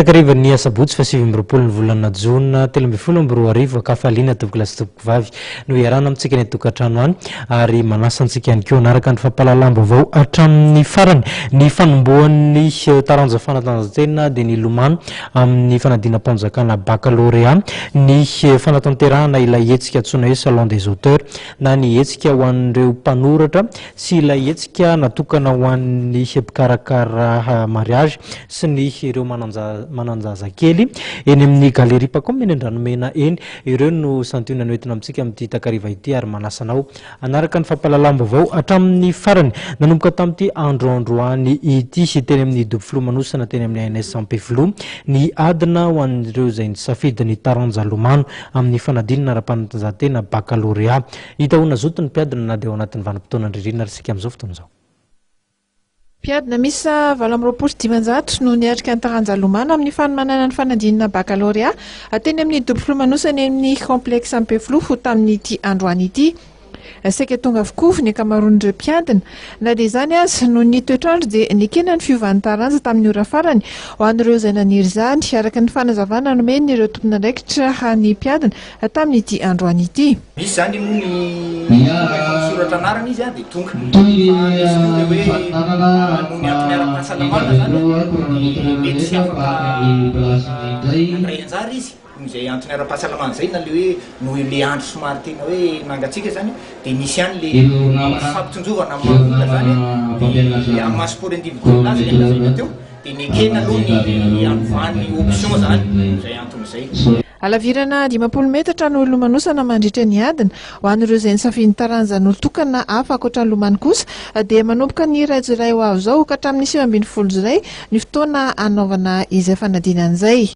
Takarivan'ny asabotsy faha 29 ny volana jona 2013, ankafaliana tompokolahy sy tompokovavy no iarahana amintsika any an-tokantrano any ary manasa antsika ihany koa hanaraka ny fampahalalam-baovao hatramin'ny farany. Ny fanombohan'ny taranja fanatanjahantena dia ny lomano amin'ny fanadinam-panjakana bakalorea, ny fanatanterahana ilay hetsika antsoina hoe Salon des auteurs na ny hetsika ho an'ireo mpanoratra sy ilay hetsika natokana ho an'ny mpikarakara mariage sy ny ireo manan-jaza kely eny amin'ny Galerie Pacom eny Andranomena eny. Ireo no santionany hoentina amintsika amin'ity takariva ity ary manasa anao hanaraka ny fampahalalam-baovao hatramin'ny farany. Nanomboka tamin'ity andro androany ity teny amin'ny dobo filomanosana teny amin'ny ANS Ampefiloha ny adina ho an'ireo izay nisafidy ny taranja lomano amin'ny fanadinana ara-panatanjahantena bakalorea. Hita ho nazoto ny mpiadina na dia ao anatin'ny vanim-potoanan'ny ririnina ary isika amin'izao fotoana izao. Mpiadina miisa 528 no niatrika ny taranja lomano amin'ny fanomanana ny fanadinana bakalorea teny amin'ny dobo filomanosana eny amin'ny Complexe Ampefiloha tamin'ity androany ity. Saika tonga avokoa ny ankamaroan'ireo mpiadina. Na dia izany aza, noho ny toetr'andro dia nekena ny fiovan'ny taranja tamin'ny ora farany ho an'ireo izay naniry izany, araka ny fanazavana nomen'ireo tompon'andraikitra ny mpiadina tamin'ity androany ity. Misy izany moa ny rehefa misoratra anarana izy dia tonga. Fa misy koa ilay hoe noho ny antony ara-pahasalamana izany dia mety tsy afaka handray anjara izy noho izay antony ara-pahasalamana izay na ilay hoe noho ilay andro somary tena hoe nangatsiaka izany dia nisy ihany ilay fifampitsinjovana amin'ny maha olona izany dia amin'ny maha sport individuel azy ilay nolazaina teo dia nekena aloha ny hanovany option izany noho izay antony izay. Halavirana 50 metatra no hilomanosana mandritra ny adina. Ho an'ireo izay nisafidy ny taranjan'olon-tokana hafa ankoatra ny lomano kosa dia manomboka ny iray jolay ho avy izao ka hatramin'ny 19 jolay ny fotoana hanaovana izay fanadinana izay.